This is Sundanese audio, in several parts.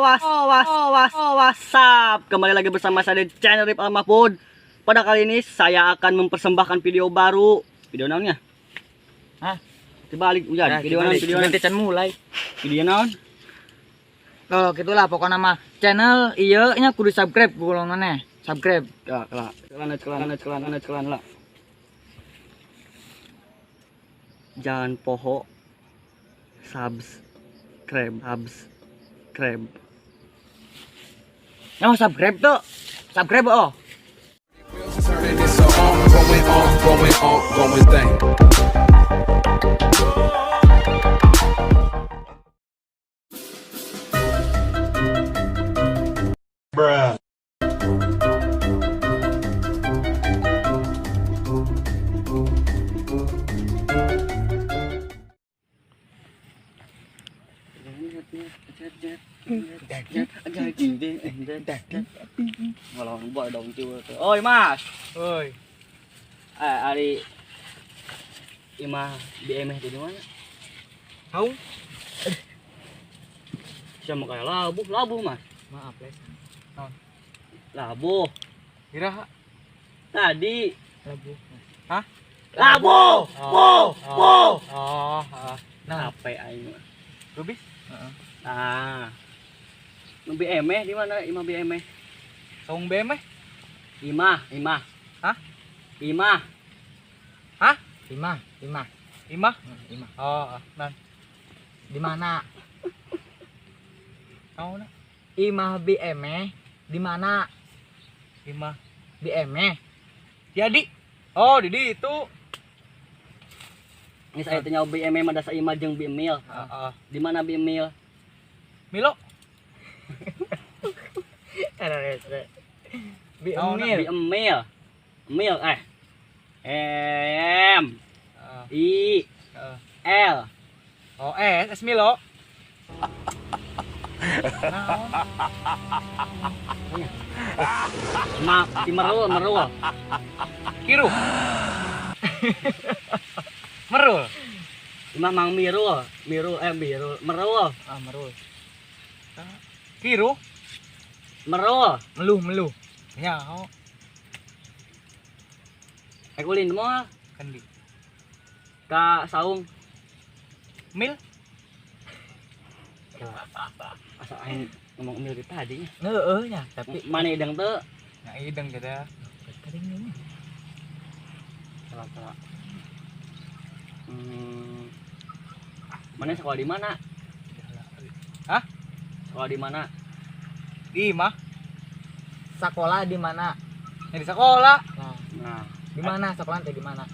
Was, was, was, what's up? Kembali lagi bersama saya di channel Rip Al Mahfud. Pada kali ini saya akan mempersembahkan video baru. Video naonnya? Hah? Dibalik, udah. Nah, Video naon, video naon? Can mulai. Video naon? Oh, gitulah pokoknya mah channel ieu nya kudu subscribe ku maneh. Subscribe. Ya, kelak. Kelan, kelan, kelan, kelan, kelan lah. Jangan poho subscribe, subscribe. Yang subscribe tuh. Subscribe oh. Turning, it's a ongoing, ongoing, ongoing thing. Bruh. Walau buat dong cuy. Oi Mas. Oi. Eh, ari imah BM di mana? Haung. Siapa kayak labuh, labuh Mas. Maaf, Les. Labuh. Iraha Tadi labuh. Hah? Labuh. Oh. Buh, buh. Oh, heeh. Nah, Apa aing mah. Rubis? Heeh. Nah. Nu BM di mana imah BM? Saung BM eh? Imah, imah. Hah? Imah. Hah? Imah, imah. Imah? Imah. Oh, nan. Di mana? Naon? Imah BM di mana? Imah BM. Jadi. Oh, di itu. Ini saya tanya BM mah da saimah jeung BMil. Heeh. Di mana BMil? Milo. BMil. BMil. Mil eh. M I L. Oh, S, S Milo. Ma, si merul, merul. Kiru. Merul. Imah Mang Mirul, Mirul eh Mirul, merul. Ah, merul. Kiru. Merul. Meluh, meluh. Ya, oh. Eh kulin moal Kandi. ka saung. Mil. Asa aing ngomong mil di tadi nya. Heeh nya, tapi Mana ideng teu? nya ideng gitu. Kering nya. Salah, salah. Mana sekolah di mana? Hah? Sekolah di mana? Di imah. Sekolah di mana? Ya, di sekolah. Nah. Nah. Di mana sekolah teh di mana?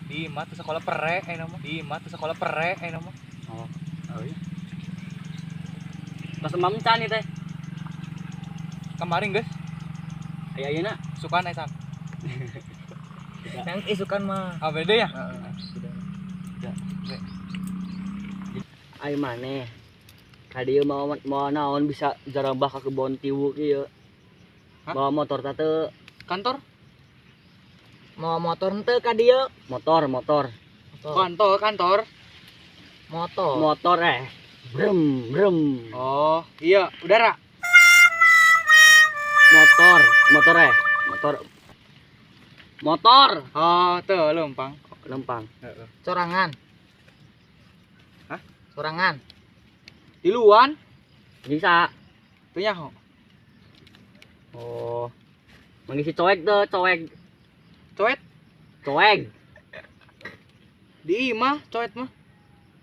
Di imah tuh sekolah pere eh nama. Di imah tuh sekolah pere eh nama. Oh. Oh iya. Pas emam can ieu teh. Kemarin, guys. Aya ayeuna Sukan esan. Yang isukan mah. Ah, beda ya? Heeh. Beda. Ai maneh. Ka dieu mau mau naon bisa jarabah ka kebon tiwu kieu. Hah? Bawa motor ta teu? Kantor? Mau motor henteu ka dieu? Motor, motor. Kantor, kantor. Motor. Motor eh. Brem, brem. Oh, iya, udara. Motor, motor eh. Motor. Motor. Oh, tuh lempang. Lempang. Heeh. Sorangan. Hah? Sorangan. Di luan. Bisa. Tuh nyaho. Oh. Mangisi coek tuh, coek. Coet? Coek. Di imah coet mah.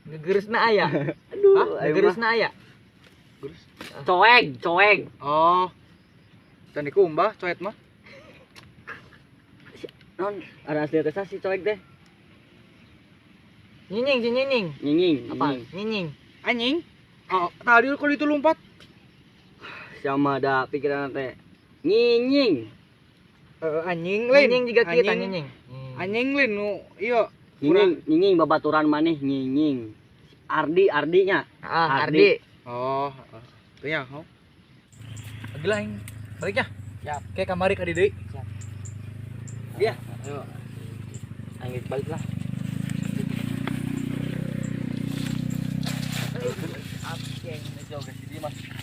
Gegerusna aya. Aduh, ayo mah. Gegerusna aya. Gerus. Coek, coek. Oh. Dan dikumbah coet mah. Non, ada asli teh si coek teh. Nyinying, si nyinying. Nyinying, Apa? nyinying. Nyinying. Anjing. Oh, tadi kalau itu lompat. Sama ada pikiran teh. Nyinying. Anjing lain. Nyinying juga kita nyinying. Anjing lain nu iya. Nyinying, nyinying babaturan maneh nyinying. Ardi, Ardinya. Ah, Ardi. Ardi. Oh, heeh. Tuh ya, oh. Lagi lah aing. Baliknya. Siap. Kayak kamari ka deui. Siap. Iya. Ayo. Aing balik lah. Oke, Mas.